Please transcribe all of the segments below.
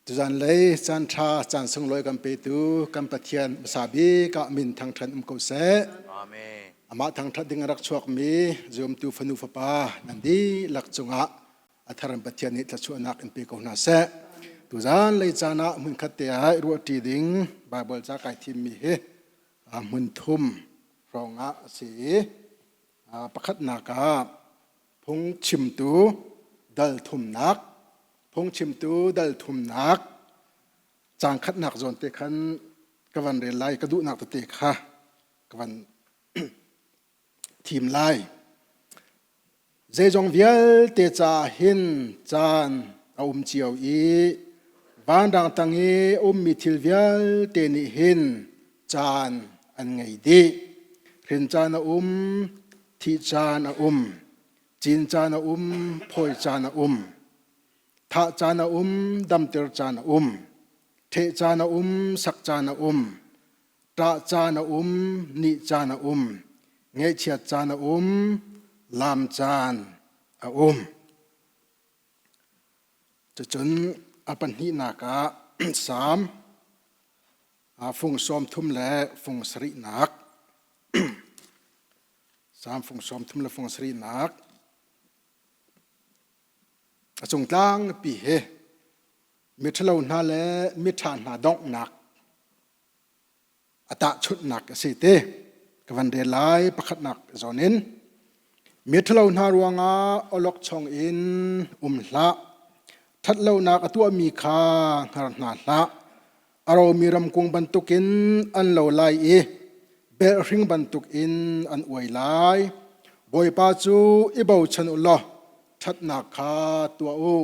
Tuzan lei caan ṭha caan sunglawi kan petu kan Pathian hmasa bik ah min thangṭhat um ko seh. Amen. Amah thangṭhat ding a rak chuakmi zumtu fanu fapa nan dihlak cungah a thar in Pathian nih thluachuahnak in pe ko hna seh. Tuzan lei caan ah hmunkhat te ah i ruahṭi ding Baibal ca kai thimmi hi hmun thum hrawng ah a si i pakhatnak ah phungchimtu dal thumnak phungchimtu dal thumnak caang khatnak zawn te khan ka van rel lai ka duhnak tete kha ka van thim lai. Zeizong vialte caah hin caan a um cio i vanrang tang i ummi thil vialte nih hin caan an ngei dih. Hrin caan a um, thih caan a um, cin caan a um, phawi caan a um, thah caan a um, damter caan a um, ṭheh caan a um, sak caan a um, ṭah caan a um, nih caan a um, ngaihchiat caan a um, laam caan a um. Cucun a pahnihnak ah Salm fung sawm thum le fung sarihnak Salm fung sawm thum le fung sarihnak a cung tlangpi hi miṭhalo hna le miṭha hna donghnak a tahchunhnak a si ti ka van rel lai pakhatnak zawn in miṭhalo hna ruangah awlokchong in um hlah ṭhatlonak a tuahmi kha hngar hna hlah a romi ramkung bantukin an lo lai i belhring bantukin an uai lai bawipa cu i bochan u law ṭhatnak kha tuah u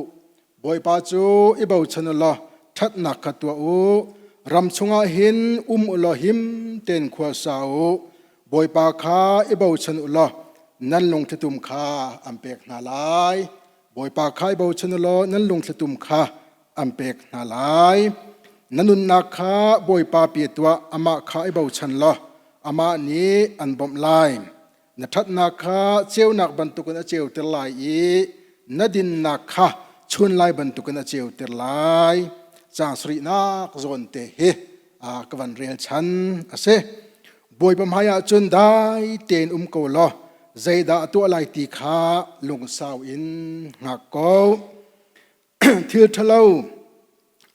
Bawipa cu i bochan u law ṭhatnak kha tuah u. Ram chungah hin um u law him tein khua sa u. Bawipa kha i bochan u law nan lungthlitum kha an pek hna lai. Bawipa kha i bochan u law nan lungthlitum kha an pek hna lai. Na nunnak kha Bawipa pe tuah, amah kha i bochan law amah nih an bawmh lai. Na ṭhatnak kha ceunak bantukin a ceuter lai i na dinnak kha chunlai bantukin a ceuter lai. Caang sarihnak zawn te hi ka van rel chan a si. Bawipa hmaiah cun dai tein um ko law zeidah a tuah lai ti kha lungsau in hngak ko. Thil ṭhalo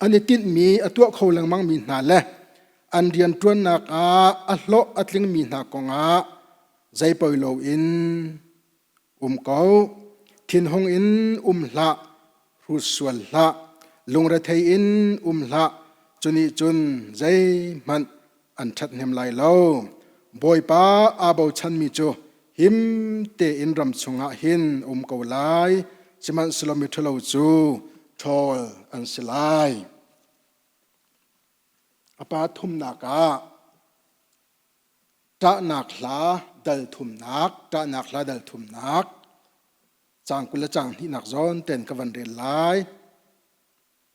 an i tinhmi a tuah kho lengmangmi hna le an rianṭuannak ah a hlawh a tlingmi hna kongah zei poi loin um ko. Thinhung in um hlah, hrut sual hlah, lungrethei in um hlah, cu nih cun zeihmanh an ṭhathnem lai lo. Bawipa aa bochanmi cu him tein ram chungah hin um ko lai, sihmanhsehlaw miṭhalo cu ṭhawl an si lai. A pa thumnak ah ṭahnak hla dal thumnak, ṭahnak hla dal thumnak, caang 20 le caang hnihnak zawn ten ka van rel lai.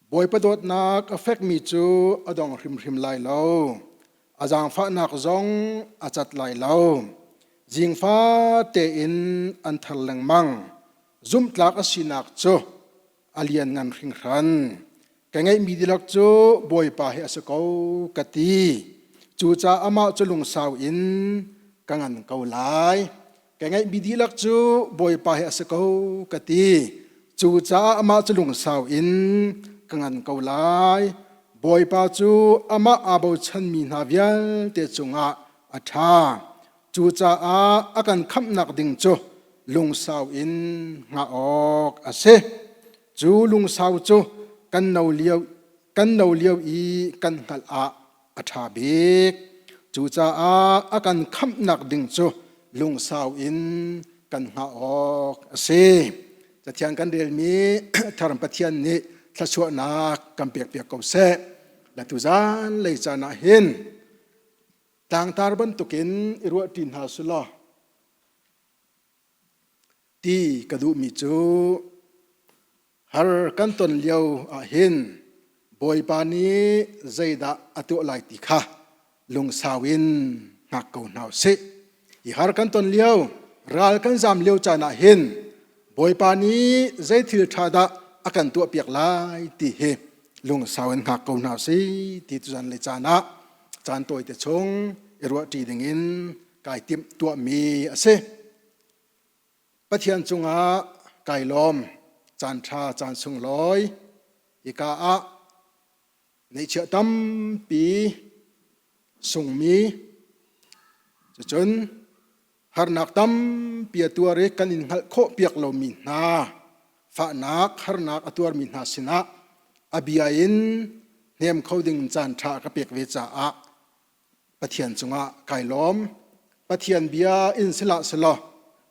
Bawipa dawtnak a fekmi cu a dong hrimhrim lai lo. A zaangfahnak zong a cat lai lo. Zingfa tein an thar lengmang. Zumhtlak a sinak cu a lianngan hringhran. Ka ngeihmi dihlak cu Bawipa hi a si ko ka ti. Cucaah amah cu lungsau in ka ngan ko lai. Ka ngeihmi dihlak cu Bawipa hi a si ko ka ti. Cucaah amah cu lungsau in ka ngan ko lai. Bawipa cu amah aa bochanmi hna vialte cungah a ṭha. Cucaah a kan khamhnak ding cu lungsau in hngah awk a si. Cu lungsau cu kan no lio kan no lio i kan hngalh ah a ṭha bik. Cucaah a kan khamhnak ding cu lungsau in kan hngah awk a si. Cathiang kan relmi Tharam Pathian nih thluachuahnak kan pekpiak ko seh. La tuzan lei caan ah hin tlangtar bantukin i ruahṭi hna sulaw ti ka duhmi cu Har kan ton lio ahhin Bawipa nih zeidah a tuah lai ti kha lungsau in hngak ko hna usih. Hi har kan ton lio, ral kan zam lio caan ah hin Bawipa nih zei thil ṭha dah a kan tuahpiak lai ti hi lungsau in hngak ko hna si ti tuzan le caan ah caan tawite chung i ruahṭi dingin kai timh tuahmi a si. Pathian cungah kai lawm, caan ṭha caan sunglawi hika ah neihchiah tampi sungmi cucun harnak tampi a tuar i kan in hngalh khawh piak lomi hna fahnak harnak a tuarmi hna sinah a bia in hnem kho ding caan ṭha a ka pek ve caah Pathian cungah kai lawm. Pathian bia in sihlah selaw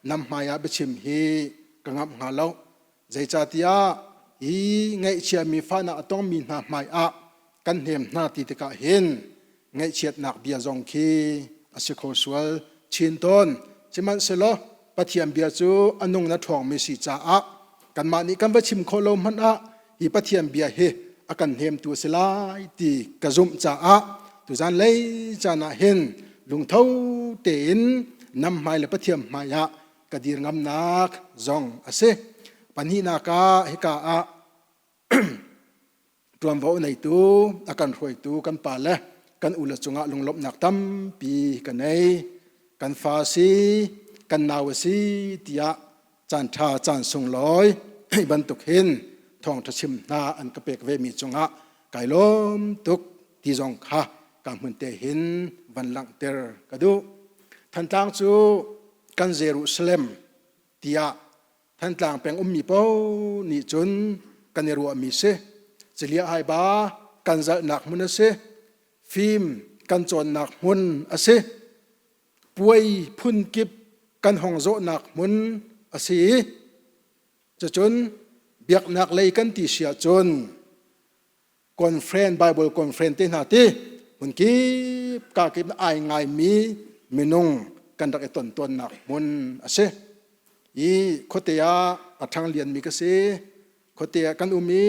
nam hmaiah biachim hi ka ngamh hnga lo. Zeicahtiah hi ngaihchiami fahnak a tongmi hna hmaiah kan hnem hna ti tikah hin ngaihchiatnak bia zong khi a si kho sual chin tawn. Sihmanhsehlaw Pathian bia cu a nung na ṭhawngmi si caah kanmah nih kan va chim khawh lo hmanh ah hi Pathian bia hi a kan hnemtu a si lai ti ka zumh caah tuzan lei caan ah hin lungtho tein nam hmai le Pathian hmai ah ka dir ngamnak zong a si. Pahnihnak ah hika ah ṭuanvo neitu a kan hruaitu kan pa le kan ule cungah lunglawmhnak tampi ka nei. Kan fa si, kan nau a si tiah caan ṭha caan sunglawi hi bantuk hin thawngṭha chim hna an ka pek vemi cungah kai lawm tuk ti zong kha ka hmun te hin van langhter ka duh. Thantlang cu kan Jerusalem tiah Thantlang peng ummi paoh nih cun kan i ruahmi si. Ciliah haiba kan zalhnak hmun a si. Fim kan cawnnak hmun a si. Puai phunkip kan hong zawhnak hmun a si. Cucun biaknak lei kan ti si ahcun conference Bible conference te hna ti hmun kip ka kip ai ngaimi minung kan rak i ton tawnnak hmun a si. I khuate ah a ṭhang lianmi ka si. Khuate ah kan um i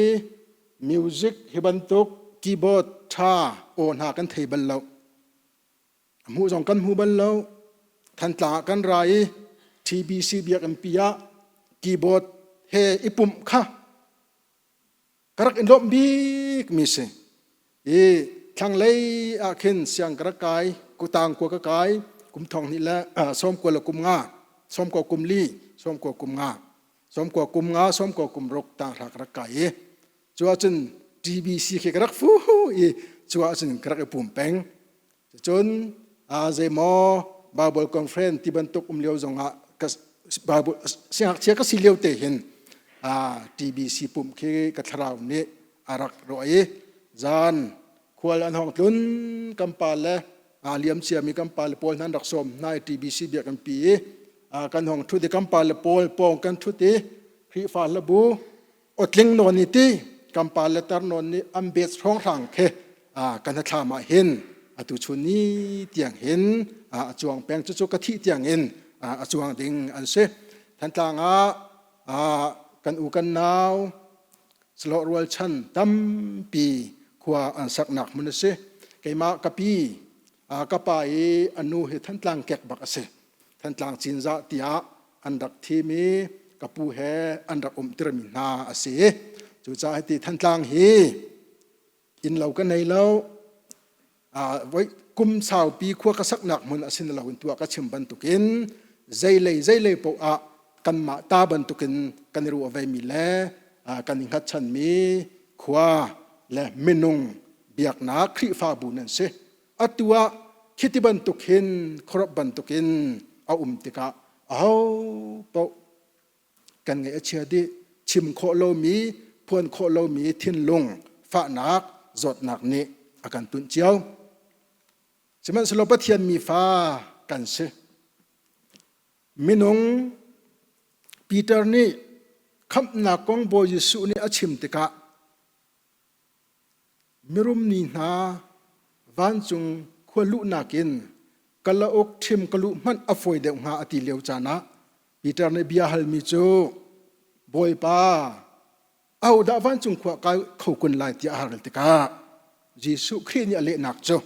music hi bantuk keyboard ṭha aw hna kan thei bal lo. A hmuh zong kan hmu bal lo. Thantlang ah kan ra i TBC biakinn pi ah keyboard he i pumh kha ka rak in lawmh bik mi si. I thlanglei ah khin siang ka rak kai, kutang kua ka kai, kum thong hnih le sawmkua le kum nga, sawmkua kum li, sawmkua kum nga, sawmkua kum nga, sawmkua kum ruk tang hra ka rak kai i cu ahcun TBC khi ka rak fu i cu ahcun ka rak i pum peng. Cun zeimaw Bible conference ti bantuk um lio zongah Bible siangngakchia ka si lio te hin TBC pumh khi ka thlarau nih a rak ruah i zan khual an hong tlun kan pa le liam ciami kan pa le pawl hna an rak sawm hna i TBC biakinn pi i kan hong ṭhut i kan pa le pawl pawng kan ṭhut i Khrihfa hlabu awtling nawn i ti kan pa le tar nawn nih an bet hrawnghrang khi kan hnathlam ah hin atu chun ni tiang hin a cuang peng cucu ka thih tiang in a cuang ding an si Thantlang ah kan u kan nau Salawh rualchan tampi khua an saknak hmun a si keimah ka pi ka pa i a nu hi Thantlang kek bak a si Thantlang Cinzah tiah an rak thim i ka pu he an rak umtirmi hna a si. Cucaah hiti Thantlang hi innlo ka nei lo. Voi kum saupi khua ka saknak hmun a si na lo in tuah ka chim bantukin zeilei zeilei paoh ah kanmah ta bantukin kan i ruah vemi le kan i hngatchanmi khua le minung biaknak Khrihfabu nan si. Atu ah khiti bantuk hin khuarop bantukin a um tikah aho paoh kan ngaih a chia dih. Chim khawh lomi, phuan khawh lomi thinlung fahnak, zawtnak nih a kan tunh cio. Sihmanhsehlaw Pathian mi fa kan si. Minung Peter nih khamhnak kong Bawi Jesuh nih a chim tikah Mirum ni hna vancung khua luhnak in kalauk ṭhim ka luh hmanh a fawi deuh hnga a ti lio caan ah Peter nih bia halmi cu Bawipa ahodah vancung khua kai kho kun lai tiah a hal tikah Jesuh Khrih nih a lehnak cu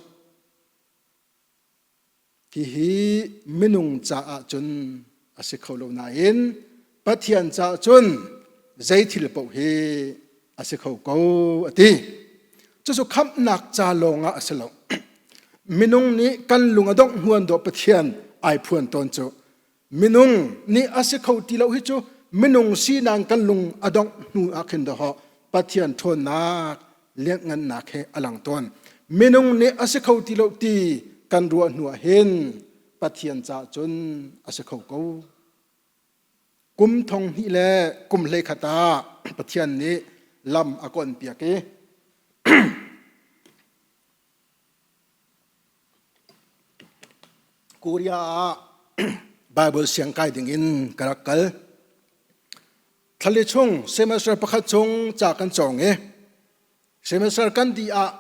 Hihi minung caah cun a si kho lo nain Pathian caah cun zei thil paoh hi a si kho ko a ti. Cucu khamhnak ca lawng ah a si lo. Minung nih kan lung a dongh hnuan dawh Pathian ai phuan tawn cu. Minung nih a si kho ti lo hi cu minung sinak kan lung a dongh hnu ah khin dawh Pathian ṭhawnnak lianhngannak he a lang tawn. Minung nih a si kho ti lo ti kan ruah hnu ah hin Pathian caah cun a si kho ko. Kum thong hnih le kum hlei khat ah Pathian nih lam a ka onpiak i Korea ah Bible siang kai ding in ka rak kal. Thlali chung semester pakhat chung ca kan cawng i semester kan dih ah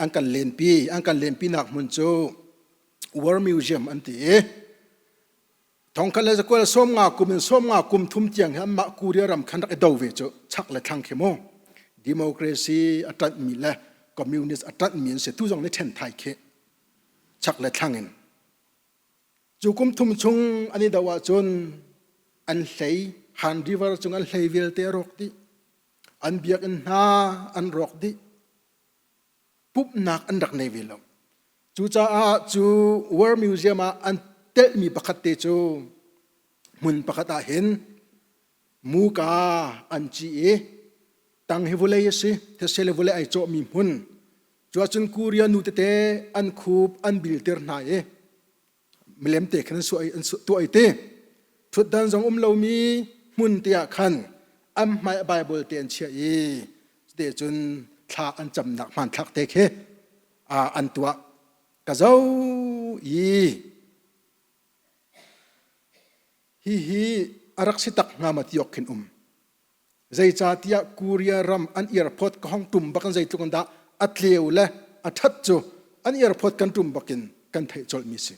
an kan lenpi. An kan lenpi nak hmun cu War Museum an ti i thongkhat le zakual 50 kum in 50 kum thum tiang hi anmah Korea ram khan rak i do ve cu chak le thlang khi mu democracy a ṭanhmi le communist a ṭanhmi an si tu zong nih ṭhen thai khi chak le thlang in cu kum thum chung an i do ahcun an hlei Han River cung an hlei vialte a rawk dih an biakinn hna an rawk dih pumhnak an rak nei ve lo. Cucaah cu War Museum ah an telhmi pakhat te cu hmun pakhat ah hin muka an ci i tang hi vulei a si these le vulei ai cawhmi hmun cu ahcun Korea nu tete an khup an bilter hna i milem te khan an suah an tuah i te thutdan zong um lomi hmun te ah khan an hmai Bible te an chiah i te cun thla an camnak hmanthlak te khi an tuah ka zo i hihi a rak si tak hnga ma ti awk khin um Zeicahtiah Korea ram an airport ka hong tum bak in zeitluk in dah a tleu le a ṭhat cu an airport kan tum bakin kan theih colhmi si.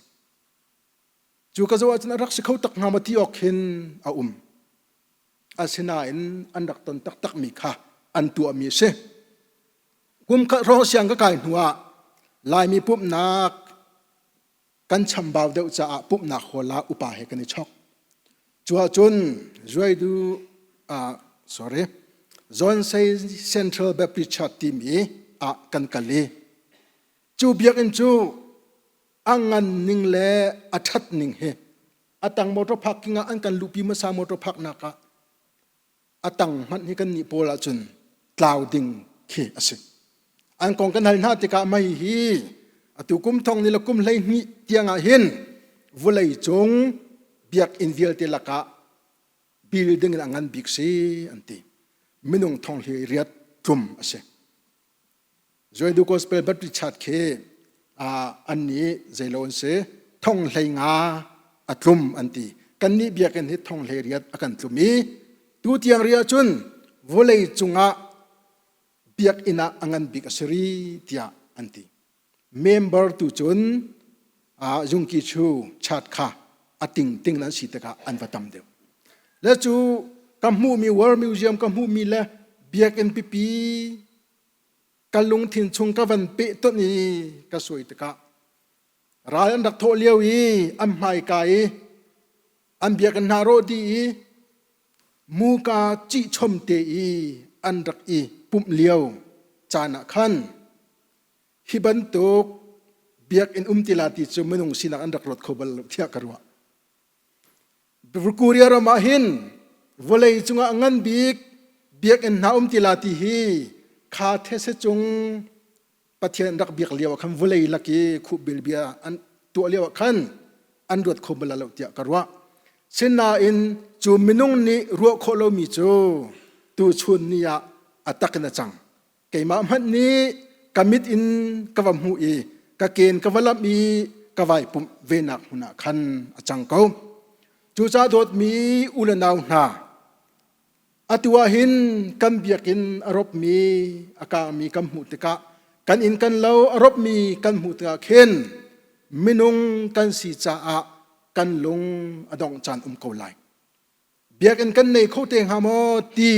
Cu ka zoh ahcun a rak si kho tak hnga maw ti awk hin a um. Asinain an rak ton taktakmi kha an tuahmi a si. Kum khat hrawng siang ka kai hnuah Laimi pumhnak kan chambau deuh caah pumhnak hall ah upa he kan i chok. Cu ahcun Zuaidu uh, sorry Zonsei Central Baptist Church timi ah kan kal i cu biakinn cu a ngan ning le a ṭhat ning hi a tang motor parking ah an kan luhpi hmasa motor park nak ah a tang hmanh hi kan nih pawl ahcun tlau ding khi a si. An kong kan hal hna tikah mei hi atu kum thong ni le kum 12 tiang ah hin vulei cung biakinn vialte lakah building in a ngan bik si an ti. Minung thong hli riat tlum a si. Zuaidu Gospel Baptist Church khi an nih zeilo an si thong hlei nga a tlum an ti kan nih biakinn hi thong hlei riat a kan tlum i tu tiang ri ahcun vawlei cungah biakinn ah a ngan bik a si ri tiah an ti member tu cun Yungki Chu chat kha a ting ting an si tikah an va tam deuh le cu ka hmuhmi World Museum ka hmuhmi le biakinn pipi ka lungthin chung ka van peh ton i ka suai tikah ral an rak thawh lio i an hmaika i an biakinn hna rawh dih i muka cihchom te i an rak i pumh lio caan ah khan hi bantuk biakinn um ti la ti cu minung sinak an rak ruat kho bal lo tiah ka ruah. Korea ram ah hin vawlei cungah ngan bik biakinn hna um ti la ti hi kha these cung Pathian rak biak lio ah khan vawlei lak i khuhbil bia an tuah lio ah khan an ruat kho bal lo tiah ka ruah. Sinain cu minung nih ruah khawh lomi cu tuchun ni ah a tak in a cang. Keimah hmanh nih ka mit in ka va hmuh i ka ken ka va lamh i ka vai pumh venak hmun ah khan a cang ko. Cucaah dawtmi u le nau hna, atu ah hin kan biakinn a ropmi a kangmi kan hmuh tikah kan inn kan lo a ropmi kan hmuh tikah khin minung kan si caah kan lung a dongh caan um ko lai. Biakinn kan nei kho te hnga maw ti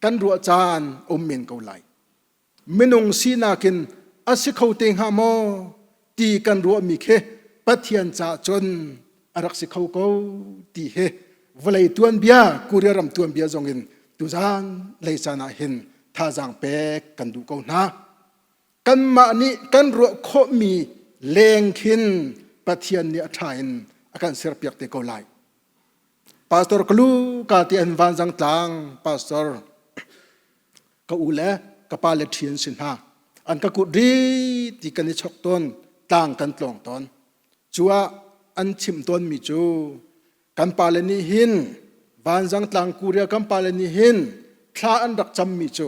kan ruah caan um men ko lai. Minung sinak in a si kho te hnga maw ti kan ruahmi khi Pathian caah cun a rak si kho ko ti hi vawlei tuanbia Korea ram tuanbia zong in tuzan lei caan ah hin thazaang pek kan duh ko hna. Kanmah nih kan ruah khawhmi leng khin Pathian nih a ṭha in a kan serpiak te ko lai. Pastor ka lu ka ti an vanzang tlang pastor ka u le ka pa le ṭhi an si hna. An ka kut ri ti kan i chok tawn, tlang kan tlawng tawn. Cu ah an chim tawnmi cu kan pale nih hin vanzang tlang Korea kan pale nih hin thla an rak cammi cu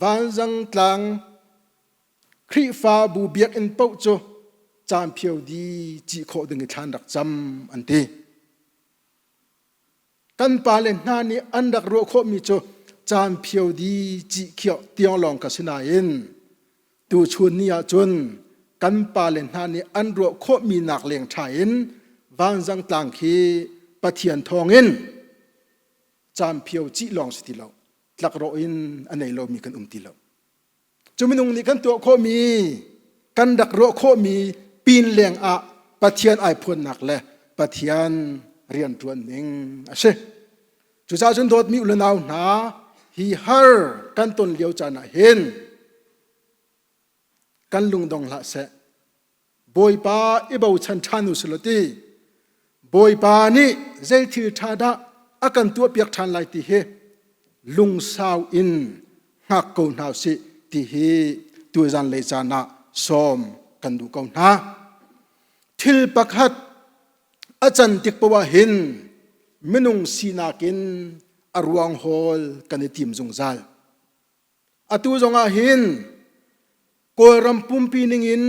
vanzang tlang Khrihfabu biakinn paoh cu caanphio di cih khawh ding i thla an rak cam an ti. Kan pale hna nih an rak ruah khawhmi cu caanphio di cih khiah tiang lawng ka si nain tuchun ni ahcun kan pale hna nih an ruah khawhmi nak leng ṭha in vanzang tlang khi Pathian thawngin caanphio cih lawng si ti lo tlakrawh in a nei lomi kan um ti lo. Cu minung nih kan tuah khawhmi, kan rak ruah khawhmi pin leng ah Pathian ai phuannak le Pathian rianṭuan ning a si. Cucaah cun dawtmi u le nau hna, hi har kan ton lio caan ah hin kan lungdong hlah seh. Bawipa i bochan ṭhan u sih law ti Bawipa nih zei thil ṭha dah a kan tuahpiak ṭhan lai ti hi lungsau in hngak ko hna usih ti hi tuzan lei caan ah sawm kan duh ko hna. Thil pakhat a can tik poah ah hin minung sinak in a ruang hawl kan i tim zungzal. Atu zongah hin Kawlram pumpi ningin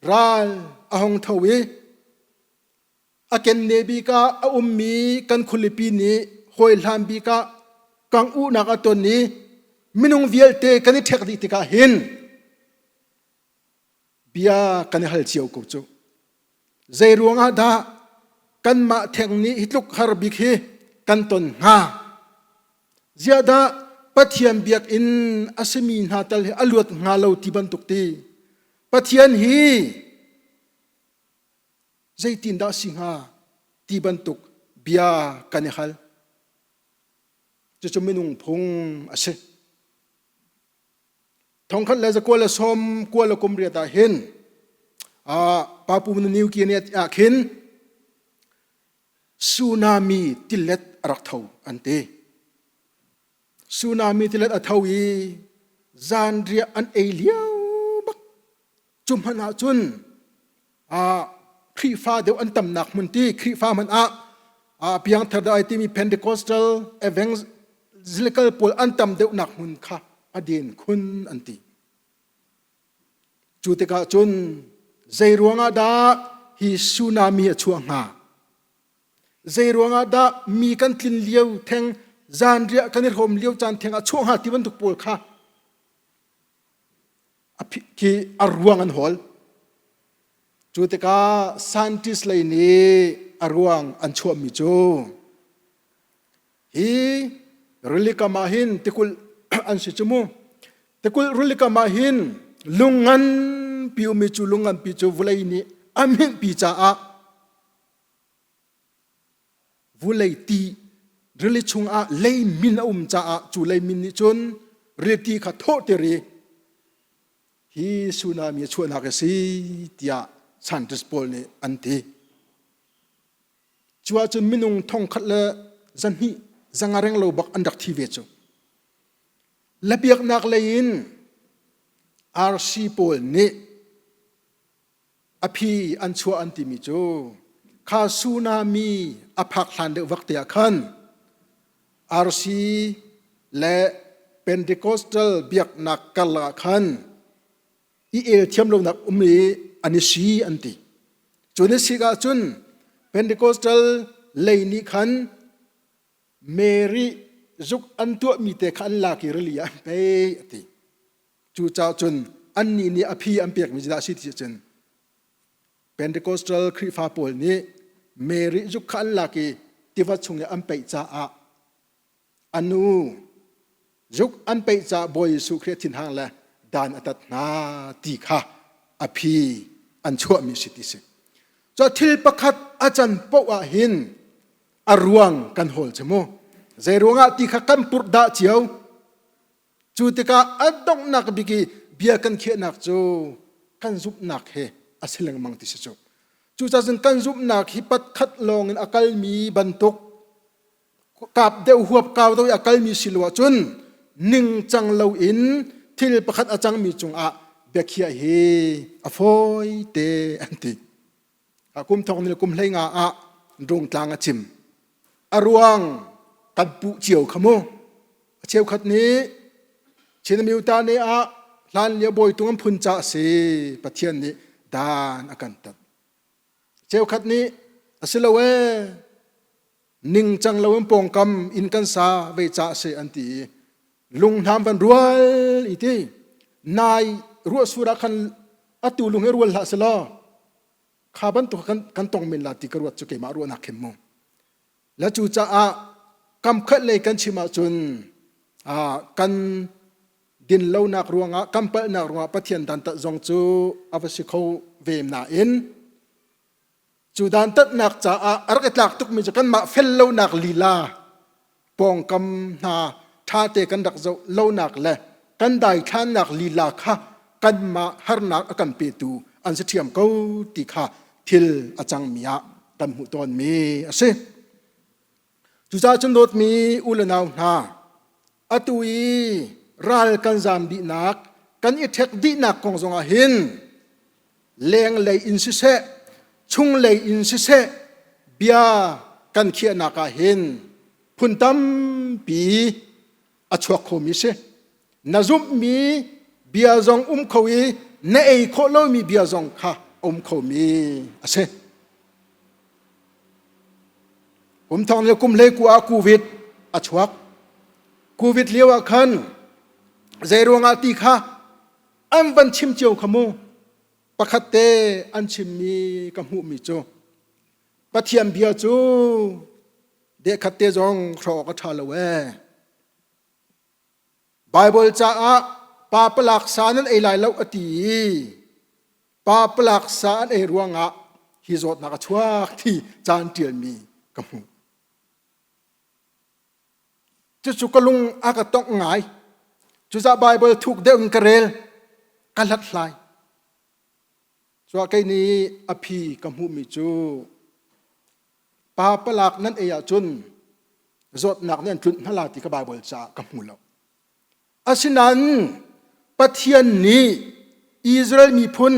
ral a hong tho i a kenne bik ah a ummi kan khualipi nih hawihlan bik ah kang uhnak a ton i minung vialte kan i ṭhek dih tikah hin bia kan i hal cio ko cu. Zei ruangah dah kanmah theng nih hi tluk har bik hi kan ton hnga? Ziah dah Pathian biakinn a simi hna tal hi a luat hnga lo ti bantuk ti? Pathian hi zeitindah si hnga ti bantuk bia kan i hal. Cucu minung phung a si. Thongkhat le zakua le sawm kua le kum riat ah hin Papua New Guinea ah khin tsunami tilet a rak tho an ti. Tsunami tilet a tho i zanriah an ei lio bak cu hmanh ah cun Khrihfa deuh an tamnak hmun ti Khrihfa hmanh ah piangthar deuh ai timi Pentecostal evangelical pawl an tam deuhnak hmun kha a den khun an ti. Cu tikah cun zei ruangah dah hi tsunami a chuah hnga? Zei ruangah dah mi kan tlin lio theng zanriah kan i hrawm lio caan theng a chuah hnga ti bantuk pawl kha khi a ruang an hawl. Cu tikah scientist lei nih a ruang an chuahmi cu hi rilikam ah hin tikulh an si cu mu. Tikulh rilikam ah hin lung nganpi ummi cu lung nganpi cu vawlei nih a hminhpi caah Vulei ti rili chungah leimin a um caah cu leimin nih cun rili kha thawhter i hi tsunami a chuahnak a si tiah scientist pawl nih an ti. Cu ahcun minung thongkhat le zahnih zanga reng lo bak an rak thi ve cu. Labiaknak lei in RC pawl nih A phi an chuah an timi cu kha tsunami a phak hlan deuh vak te ah khan RC le Pentecostal biaknak karlak ah khan i el thiam lonak um i an i si an ti. Cu ni sik ahcun Pentecostal lei nih khan Mary zuk an tuahmi te kha an lak i rili ah an pei a ti. Cucaah cun annih nih a phi an pekmi cu dah a si ti cun Pentecostal Khrihfa pawl nih Mary zuk kha an lak i tiva chung i an peih caah a nu zuk an peih caah Bawi Jesuh Khrih a thinhang le dan a tat hna ti kha a phi an chuahmi si ti si. Cu thil pakhat a can paoh ah hin a ruang kan hawl cu mu. Zei ruangah ti kha kan purh dah cio. Cu tikah a donghnak bik i bia kan khiahnak cu kan zumhnak he a si lengmang ti si cu. Cucaah cun kan zumhnak hi patkhat lawng in a kalmi bantuk kap deuh huap kau deuh i a kalmi si lo ahcun ningcang loin thil pakhat a cangmi cungah biakhiah hi a fawi te an ti. Kum thong ni le kum hlei nga ah Rungtlang a cim. A ruang kan puh cio kha mu. A cheukhat nih Chin Amyota ne ah hlan lio bawitung an phun ca a si Pathian nih dan a kan tat. Cheukhat nih a si lo ee ningcang lo in pawngkam inn kan sa ve ca a si an ti i lunghnam van rual i ti nai ruahsur ah khan atu lung hi rual hlah selaw kha bantuk kan kan tong men la ti ka ruat cu keimah ruahnak khin mu la cu caah kam khat lei kan chim ahcun kan din lonak ruangah kan palhnak ruangah Pathian dantat zong cu a va si kho ve nain Cu dantatnak caah a rak i tlak tukmi cu kanmah fel lonak lila pawngkam hna ṭhate kan rak zoh lonak le kan daithlannak lila kha kanmah harnak a kan petu an si ṭhiam ko ti kha thil a cangmi ah kan hmuh tawnmi a si. Cucaah cun dawtmi u le nau hna, atu i ral kan zaam dihnak, kan i ṭhek dihnak kong zongah hin lenglei in siseh, chunglei in siseh, bia kan khiahnak ah hin phun tampi a chuak khomi si. Na zumhmi bia zong um kho i na ei khawh lomi bia zong kha um khomi a si. Kum thong le kum hlei ku ah COVID a chuak. COVID lio ah khan zei ruangah ti kha an van chim cio kha mu. Pakhat te an chimmi ka hmuhmi cu Pathian bia cu dehkhat te zong hrawh awk a ṭha lo ee. Baibal caah pa palak sa nan ei lai lo a ti i pa palak sa an ei ruangah hi zawtnak a chuak ti caan ṭialmi ka hmuh. Cucu ka lung a ka tongh ngai. Cucaah Baibal thuk deuh in ka rel, ka hlathlai. Cuah kei nih a phi ka hmuhmi cu pa palak nan ei ahcun zawtnak nih an tlunh hna la ti ka Baibal caah ka hmu lo. Asinain Pathian nih Israel miphun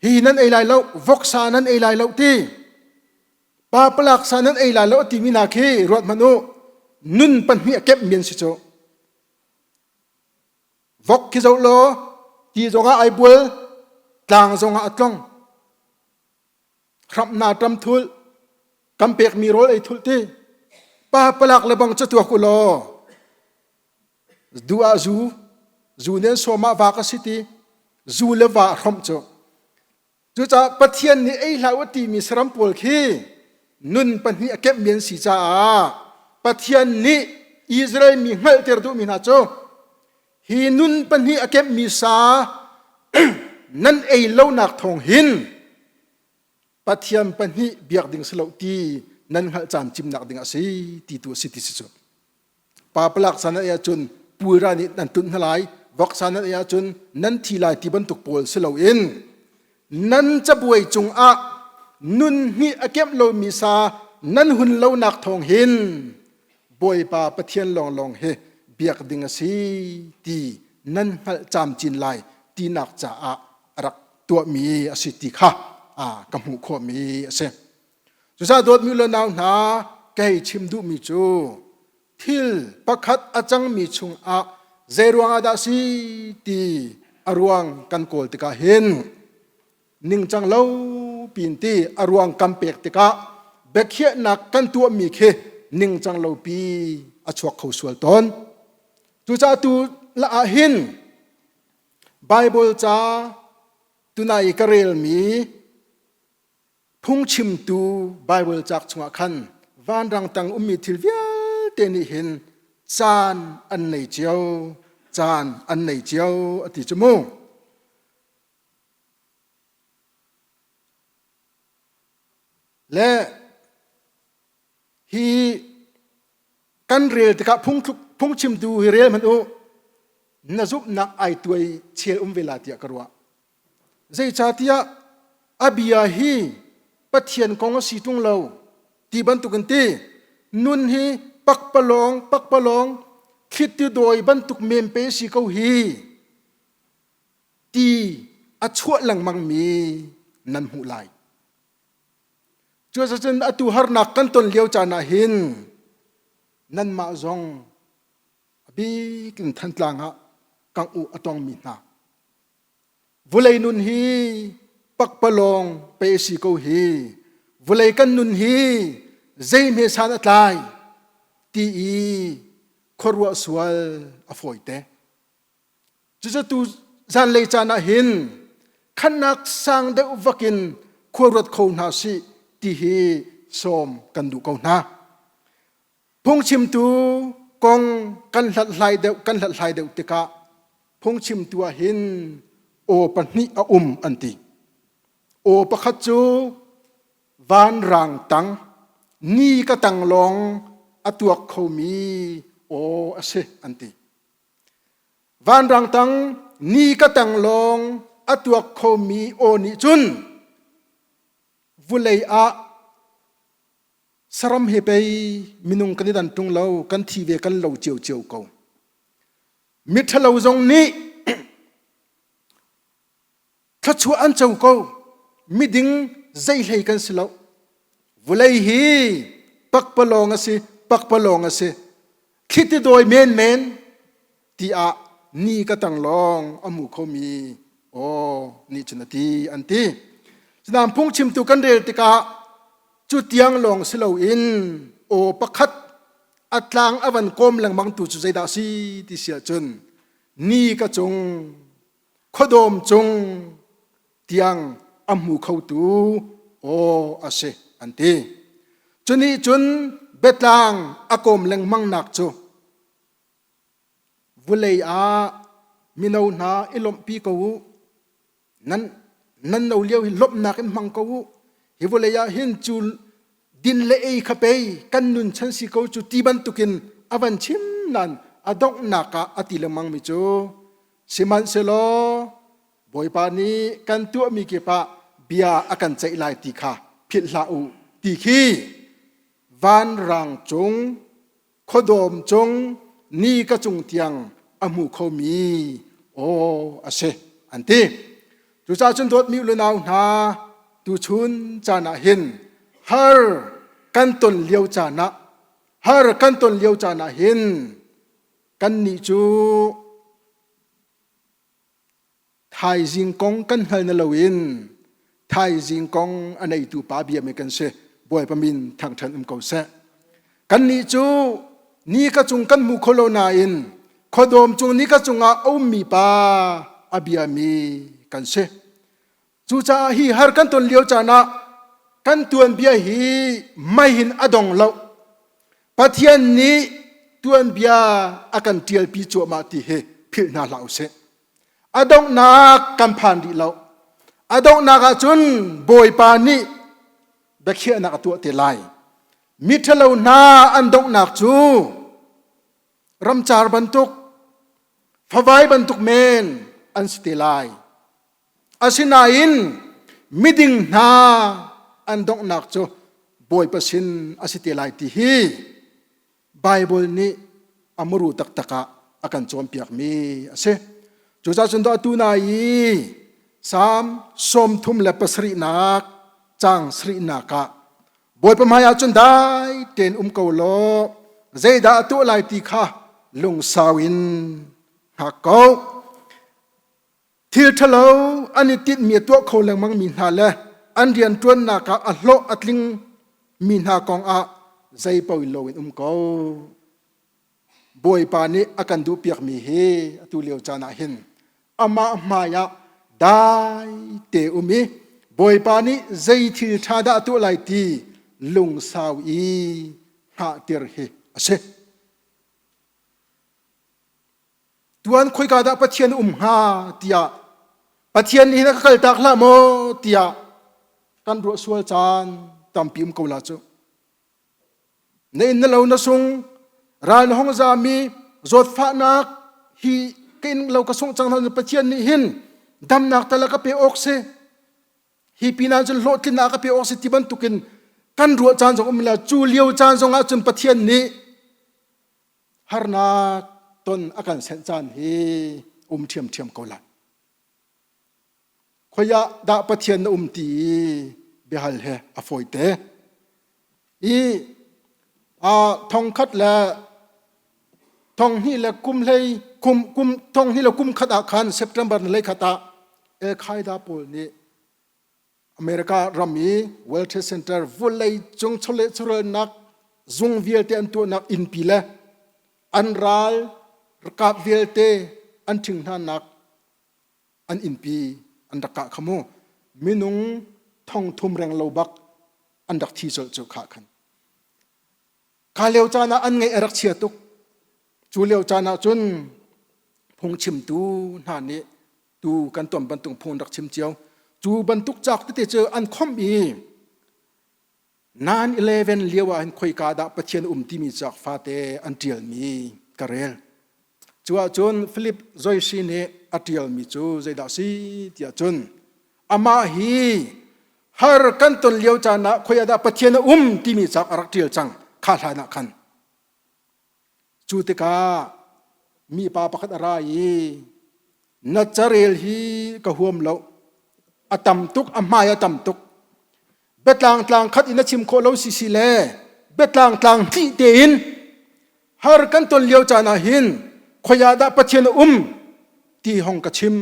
hi nan ei lai lo, voksa nan ei lai lo ti, pa palak sa nan ei lai lo timi hna khi ruat hmanh u, nun pahnih a kemh mi an si cu. Vok khi zoh law ti zongah ai bual, tlang zongah a tlong. Hramh na ṭam thulh, kan pekmi rawl ei thulh ti. Pa palak le bang catuak u law duh ah zu, zu nen sawm ah va ka si ti, zu le va a hrawmh cu. Cucaah Pathian nih ei hlah u timi saram pawl khi nun pahnih a kemhmi an si caah Pathian nih Israel mi hngalhter duhmi hna cu hi nun pahnih a kemhmi sa nan ei lonak thawng hin Pathian pahnih biak ding si lo ti nan hngalh caan cimnak ding a si ti tu a si ti si cu. Pa palak sa nan ei ahcun pulra nih nan tunh hna lai, voksa nan ei ahcun nan thi lai ti bantuk pawl si loin nan cabuai cungah nun hnih a kemh lomi sa nan hun lonak thawng hin Bawipa Pathian lawnglawng hi biak ding a si ti nan hngalh camcin lai tinak caah a rak tuahmi a si ti kha ka hmuh khawhmi a si. Cucaah dawtmi le nau hna kei chim duhmi cu thil pakhat a cangmi chungah zei ruangah dah si ti a ruang kan kawl tikah hin ningcang lo pin ti a ruang kan pek tikah biakhiahnak kan tuahmi khi ningcang lo pi a chuak kho sual tawn. Cucaah tu la ah hin Bible ca tunai i ka relmi phungchimtu Bible cak chungah khan vanrang tang ummi thil vialte nih hin caan an nei cio, caan an nei cio a ti cu mu. Le hi kan rel tikah phungchimtu hi rel hmanh u. na zumhnak ai tuai chel um ve la tiah ka ruah. Zeicahtiah a bia hi Pathian kong a si ṭung lo ti bantukin ti nun hi pakpalawng pakpalawng thlitu dawi bantuk mempe si ko hi ti a chuah lengmangmi nan hmuh lai. Cuacun atu harnak kan ton lio caan ah hin nanmah zong a bik in Thantlang ah kangh uh a tongmi hna Vulei nun hi pakpalawng pe si ko hi vulei kan nun hi zei hme san a tlai ti i khuaruah sual a fawite. Cucu tu zanlei caan ah hin khannak sang deuh vakin khua ruat kho hna sih ti hi sawm kan duh ko hna. Phungchimtu kong kan hlathlai deuh kan hlathlai deuh tikah phungchimtu ah hin aw pahnih a um an ti. Aw pakhat cu vanrang tang ni ka tang lawng a tuak khomi aw a si an ti. Vanrang tang ni ka tang lawng a tuak khomi aw nih cun vulei ah saram he pei minung kan i dan ṭung lo kan thi ve kan lo ciocio ko. Miṭhalo zong nih thluachuah an co ko miding zeihlei kan si lo vulei hi pakpalawng a si pakpalawng a si thliti dawi menmen tiah ni ka tang lawng a mu khomi aw nih cun a ti an ti Sinam phungchimtu kan rel tikah cu tiang lawng si loin aw pakhat a tlang a van kawm lengmang tu cu zeidah si ti si ahcun ni ka cung khuadawm cung tiang a hmu khotu aw a si an ti. Cunih cun biatlang a kawm lengmang nak cu vulei ah mino hna i lawmhpi ko u nan nan no lio hi lawmhnak in hmang ko u hi vawlei ah hin cu din le ei kha pei kan nun chan si ko cu ti bantukin a van chim nan a donghnak ah a ti lengmang mi cu Sihmanhsehlaw Bawipa nih kan tuahmi kip ah bia a kan ceih lai ti kha philh hlah u ti khi vanrang cung khuadawm cung ni ka cung tiang a hmu khomi aw a si an ti. Cucaah cun dawtmi u nau hna tuchun caan ah hin har kan ton lio caan ah har kan ton lio caan ah hin Kannih cu thaizing kong kan hngal na loin thaizing kong a neitu pa bia mi kan si. Bawipa min thangṭhan um ko seh. Kannih cu ni ka cung kan hmu kho lo nain khuadawm cung ni ka cungah a ummi pa a bia mi kan si. Cucaah hi har kan ton lio caan ah kan tuanbia hi mei in a dong lo. Pathian nih tuanbia a kan ṭialpi cuahmah ti hi philh hna hlah usih. A donghnak kan phan rih lo. A donghnak ahcun Bawipa nih biakhiahnak a tuah te lai. Miṭhalo hna an donghnak cu ramcar bantuk, favai bantuk men an si te lai. Asinain miding hna an donghnak cu Bawipa sin a si te lai ti hi Baibal nih a muru taktak ah a kan cawnpiakmi a si. Cucaah cun atu na i Salm 37 caang sarihnak ah Bawipa hmaiah cun dai tein um ko law zeidah a tuah lai ti kha lungsau in hngak ko. Thil ṭhalo an i tinhmi a tuah kho lengmangmi hna le an rianṭuannak ah a hlawh a tlingmi hna kong ah zei paoh in loin um ko. Bawipa nih a kan duhpiakmi hi atu lio caan ah hin amah hmai ah dai te um i Bawipa nih zei thil ṭha dah a tuah lai ti lungsau i hngahtir hi a si. Tuan khoika dah Pathian um hnga tiah Pathian nih hin a ka kaltak hlah maw tiah kan ruah sual caan tampi um ko la cu. Na inn na lo na sung ral na hong zami zawtfahnak hi ka in lo ka sungh cang hna Pathian nih hin damnak tal a ka pe awk si. Hi pinah cun hlawhtlinnak ka pe awk si ti bantukin kan ruah caan zong um la cu lio caan zong ah cun Pathian nih harnak ton a kan senh caan hi um ṭhiamṭhiam ko lai. Khoi ah dah Pathian na um ti i biahal he a fawite. I thongkhat le thonghnih le kum hlei kum kum thonghnih le kum khat ah khan September ni khat ah Al Qaeda pawl nih America ram i World Trade Center vawlei cung chawleh chawrelnak zung vialte an tuahnak innpi le an ral kap vialte an ṭhing hnanak an innpi an rak kah kha mu minung thong thum reng lo bak an rak thi colh cu kha khan kha lio caan ah an ngaih a rak chia tuk cu lio caan ah cun phungchimtu hna nih tu kan ton bantuk phung rak chim cio cu bantuk cak tete cu an khomh i 9/11 lio ah hin khoika dah Pathian um timi cak fate an ṭialmi ka rel. Cu ahcun Philip Zoisi nih a ṭialmi cu zeidah si tiah cun amah hi har kan ton lio caan ah khoi ah dah Pathian a um timi cak a rak ṭial cang kha hlan ah khan. Cu tikah mipa pakhat a ra i na carel hi ka huam lo a tam tuk a hmai a tam tuk biatlang tlang khat in a chim khawh lo si si le biatlang tlang tlih tein har kan ton lio caan ah hin khoi ah dah Pathian a um ti hong ka chim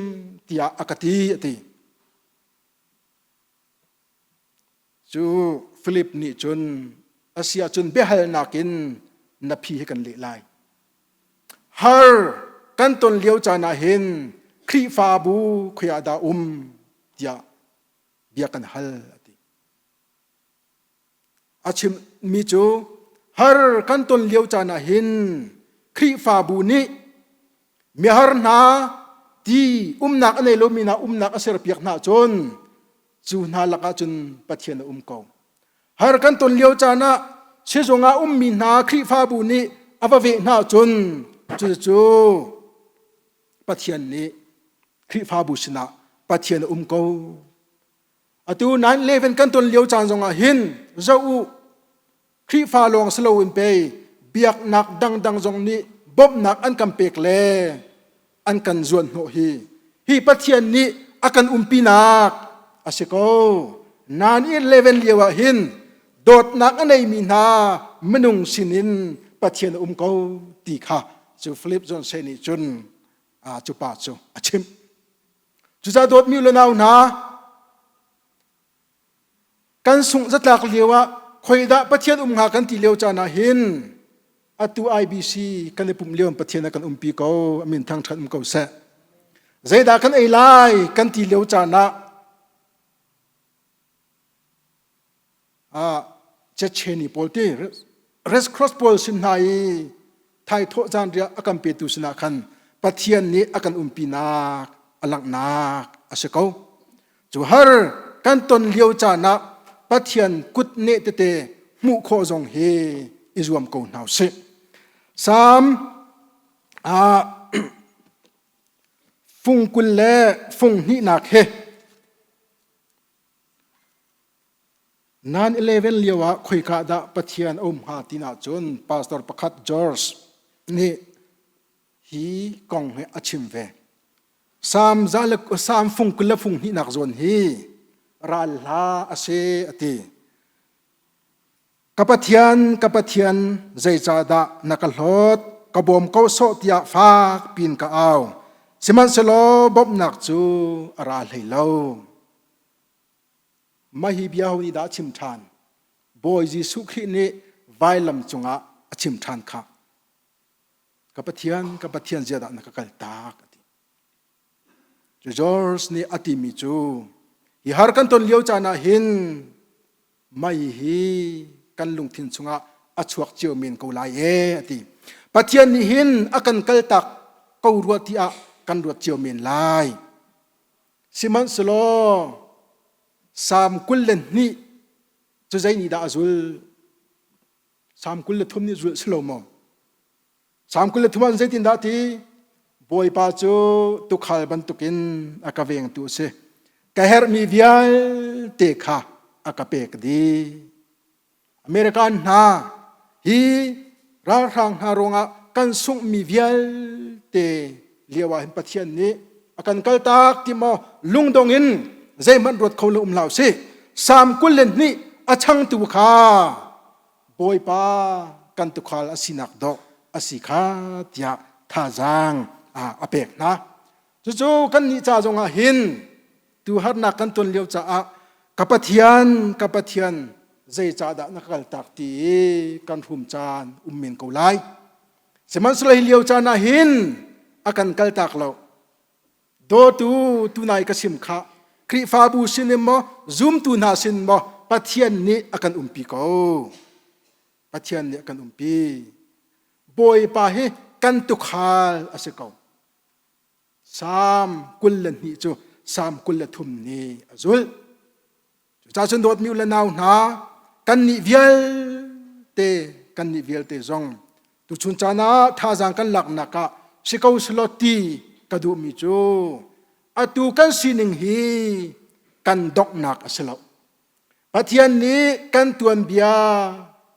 tiah a ka ti a ti Cu Philip nih cun a si ahcun biahalnak in na phi hi kan leh lai. Har kan ton lio caan ah hin Khrihfabu khoi ah dah um tiah bia kan hal a ti. A chimmi cu har kan ton lio caan ah hin Khrihfabu nih mihar hna ti umnak a nei lomi hna umnak a serpiak hna cun cu hna lakah cun Pathian a um ko. Har kan ton lio caan ah sizung ah ummi hna Khrihfabu nih a va veh hna cun cucu Pathian nih Khrihfabu sinah Pathian a um ko. Atu 9/11 kan ton lio caan zongah hin zoh u Khrihfa lawng si loin pei biaknak dangdang zong nih bawmhnak an kan pek le an kan zuan hnawh hi hi Pathian nih a kan umpinak a si ko. 9/11 lio ah hin dawtnak a neimi hna minung sinin Pathian a um ko ti kha cu Philip Johnson nih cun cu pa cu a chimh. Cucaah dawtmi le nau hna, kan sungh zatlak lio ah khoidah Pathian um hnga kan ti lio caan ah hin atu IBC kan i pumh lio Pathian a kan umpi ko amin thangṭhat um ko seh. Zeidah kan ei lai kan ti lio caan ah ah Checheni pawl ti Red Cross pawl sin hna i thaithawh caan riah a kan petu sinah khan Pathian nih a kan umpinak a langhnak a si ko. Cu har kan ton lio caan ah Pathian kut neh tete hmuh khawh zong hi i zuam ko hna usih. Salm ah fung 20 le fung hnihnak hi 9/11 lio ah khoika dah Pathian a um hnga ti ahcun pastor pakhat George nih hi kong hi a chim ve. Salm za le Salm fung 20 le fung hnihnak zawn hi ral hla a si a ti. Ka Pathian, ka Pathian, zeicahdah na ka hlawt? Ka bawm ko sawh tiah fak piin ka au. Sihmanhsehlaw bawmhnak cu a ra hlei lo. Mah hi bia ho nih dah a chim ṭhan? Bawi Jesuh Khrih nih vailam cungah a chim ṭhan khah. Ka Pathian, ka Pathian ziadah na ka kaltak a ti. Cu George nih a timi cu hi har kan ton lio caan ah hin mei hi kan lungthin chungah a chuak cio men ko lai e a ti. Pathian nih hin a kan kaltak ko rua tiah kan ruat cio men lai. Sihmanhsehlaw Salm 22 cu zei nih dah a zul? Salm 23 nih zulh si lo maw? Salm 23 ah zeitindah ti? Bawipa cu tuukhal bantukin a ka vengtu a si. Ka herhmi vialte kha a ka pek dih. American hna hi ralhrang hna ruangah kan sunghmi vialte lio ah hin Pathian nih a kan kaltak ti maw lungdong in zeihmanh ruat kho lo um hlah usih. Salm 22 a changtu kha Bawipa kan tukhal a sinak dawh a si kha tiah thazaang a pek hna. Cucu kannih ca zongah hin tu harnak kan ton lio caah ka Pathian, ka Pathian, zeicahdah na ka kaltak ti i kan hrum caan um men ko lai. Sihmanhsehlaw hi lio caan ah hin a kan kaltak lo. Dawtu tunai ka sim kha Khrihfabu sin in maw zumtu hna sin maw Pathian nih a kan umpi ko. Pathian nih a kan umpi. Bawipa hi kan tukhal a si ko. Salm 22 cu Salm 23 nih a zulh. Cucaah cun dawtmi u le nau hna, kannih vialte, kannih vialte zong tuchun caan ah thazaang kan laknak ah si ko selaw ti ka duhmi cu atu kan sining hi kan donghnak a si lo. Pathian nih kan tuanbia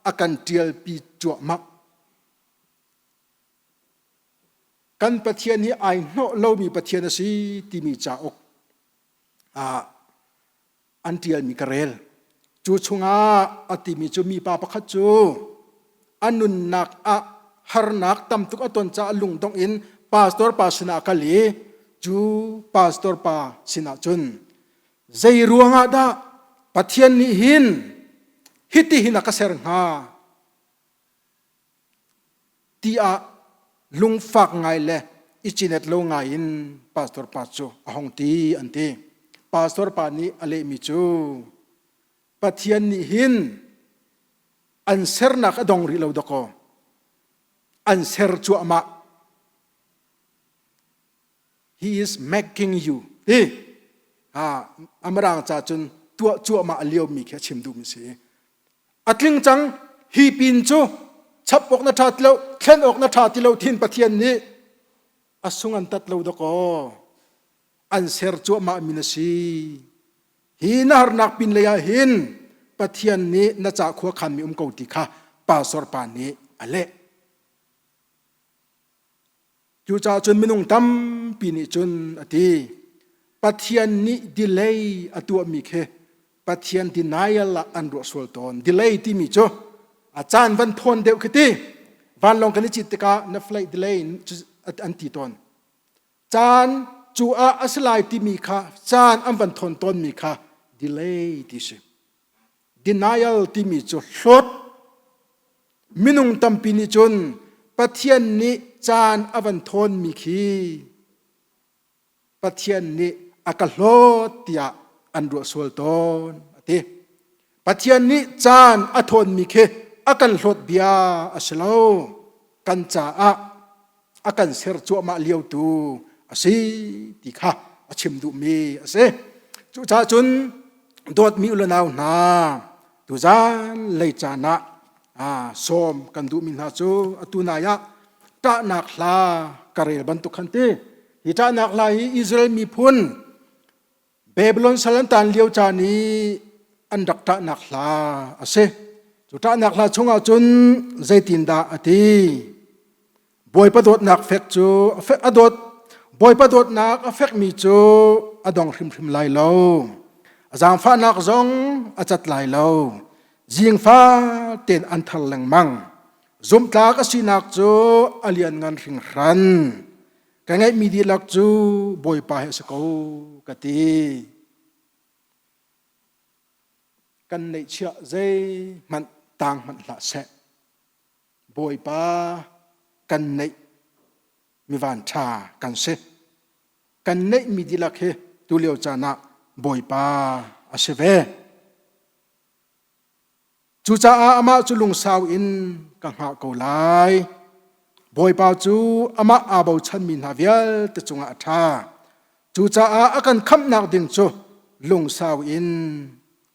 a kan ṭialpi cuahmah. Kan Pathian hi ai hnawh lomi Pathian a si timi cauk ah an ṭialmi ka rel. Cu chungah a timi cu mipa pakhat cu a nunnak ah harnak tam tuk a ton caah lungdongh in pastor pa sinah a kal i cu pastor pa sinah cun zei ruangah dah Pathian nih hin hitihin a ka ser hnga Tiah lungfak ngai le i cinet lo ngai in pastor pa cu a hong ti an ti. Pastor pa nih a lehmi cu Pathian nih hin an sernak a dong rih lo dakaw an ser cuahmah. He is making you ti amarang ca cun tuah cuahmah a liomi khi a chim duhmi si. A tling cang hi pin cu chap awk na ṭha ti lo thlen awk na ṭha ti lo thin Pathian nih a sung an tat lo dakaw an ser cuahmah mi na si. Hi na harnak pin lei ah hin Pathian nih na ca khua khanmi um ko ti kha pastor pa nih a leh. Cucaah cun minung tampi nih cun a ti. Pathian nih delay a tuahmi khi Pathian denial ah an ruah sual tawn. Delay timi cu a caan van thawn deuh khi ti. Vanlawng kan i cit tikah na flight delay an ti tawn. Caan cu ah a si lai timi kha caan an van thawn tawnmi kha delay ti si. Denial timi cu hlawt. Minung tampi nih cun Pathian nih caan a van thawnmi khi Pathian nih a ka hlawt tiah an ruah sual tawn a ti. Pathian nih caan a thawnmi khi a kan hlawt bia a si lo. Kan caah a kan ser cuahmah lio tu a si ti kha a chim duhmi a si. Cucaah cun dawtmi u le nau hna tuzan lei caan ah sawm kan duhmi hna cu atu nai ah ṭahnak hla ka rel bantuk khan ti. Hi ṭahnak hla hi Israel miphun Babylon sal an taan lio caan i an rak ṭahnak hla a si. Cu ṭahnak hla chungah cun zeitindah a ti? Bawipa dawtnak fek cu a dawt Bawipa dawtnak a fekmi cu a dong hrimhrim lai lo. A zaangfahnak zong a cat lai lo. Zingfa tein an thar lengmang. Zumhtlak a sinak cu a lianngan hringhran. Ka ngeihmi dihlak cu Bawipa hi a si ko ka ti. Kan neihchiah zeihmanh tang hmanh hlah seh. Bawipa kan neih mi van ṭha kan si. Kan neihmi dihlak hi tulio caan ah Bawipa a si ve. Cucaah amah cu lungsau in ka hngah ko lai. Bawipa cu amah aa bochanmi hna vialte cungah a ṭha. Cucaah a kan khamhnak ding cu lungsau in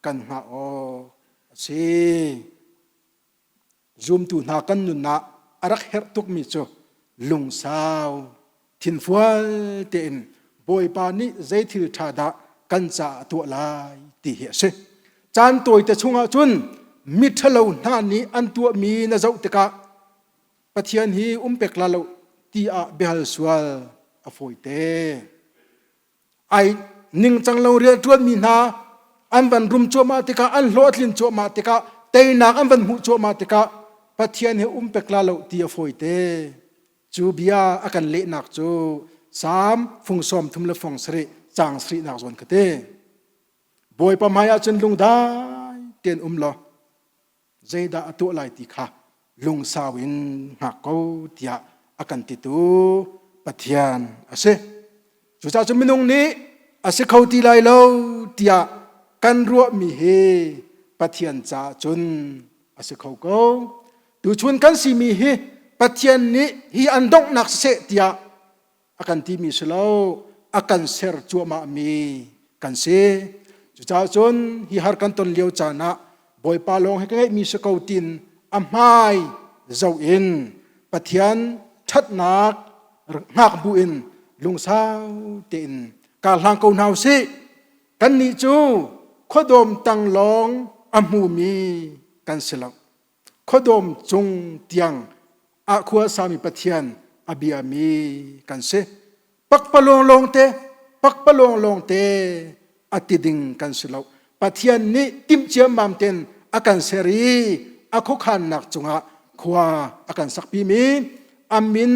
kan hngah awk a si. Zumtu hna kan nun ah a rak herh tukmi cu lungsau. Thinfual tein Bawipa nih zei thil ṭha dah kan caah a tuah lai ti hi a si. Caan tawite chungah cun miṭhalo hna nih an tuahmi na zoh tikah Pathian hi um pek la lo ti ah biahal sual a fawite. Ai ningcang lo rianṭuanmi hna an van rum cuahmah tikah an hlawhtlin cuahmah tikah teinak an van hmuh cuahmah tikah Pathian hi um pek la lo ti a fawite. Cu bia a kan lehnak cu Salm fung 37 caang sarihnak zawn ka ti. Bawipa hmai ah cun lungdai tein um law zeidah a tuah lai ti kha lungsau in hngak ko tiah a kan titu Pathian a si. Cucaah cu minung nih a si kho ti lai lo tiah kan ruahmi hi Pathian caah cun a si kho ko. Tuchun kan simi hi Pathian nih hi an donghnak siseh tiah a kan timi si lo, a kan ser cuahmahmi kan si. Cucaah cun hi har kan ton lio caan ah Bawipa lawng hi ka ngeihmi si ko tin a hmai zoh in Pathian ṭhatnak hngak bu in lungsau tein kar hlang ko hna usih. Kannih cu khuadawm tang lawng a hmumi kan si lo. Khuadawm cung tiang ah khua sami Pathian a biami kan si. Pakpalawng lawngte, pakpalawng lawngte a ti ding kan si lo. Pathian nih timh ciammam ten a kan ser i a khuakhannak cungah khua a kan sakpimi a min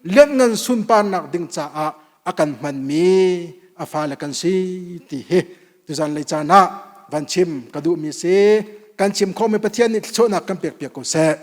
lianngan sunparnak ding caah a kan hmanmi a fale kan si ti hi tuzan lei caan ah van chim ka duhmi si. Kan chim khawhmi Pathian nih thluachuahnak kan pek piak ko seh.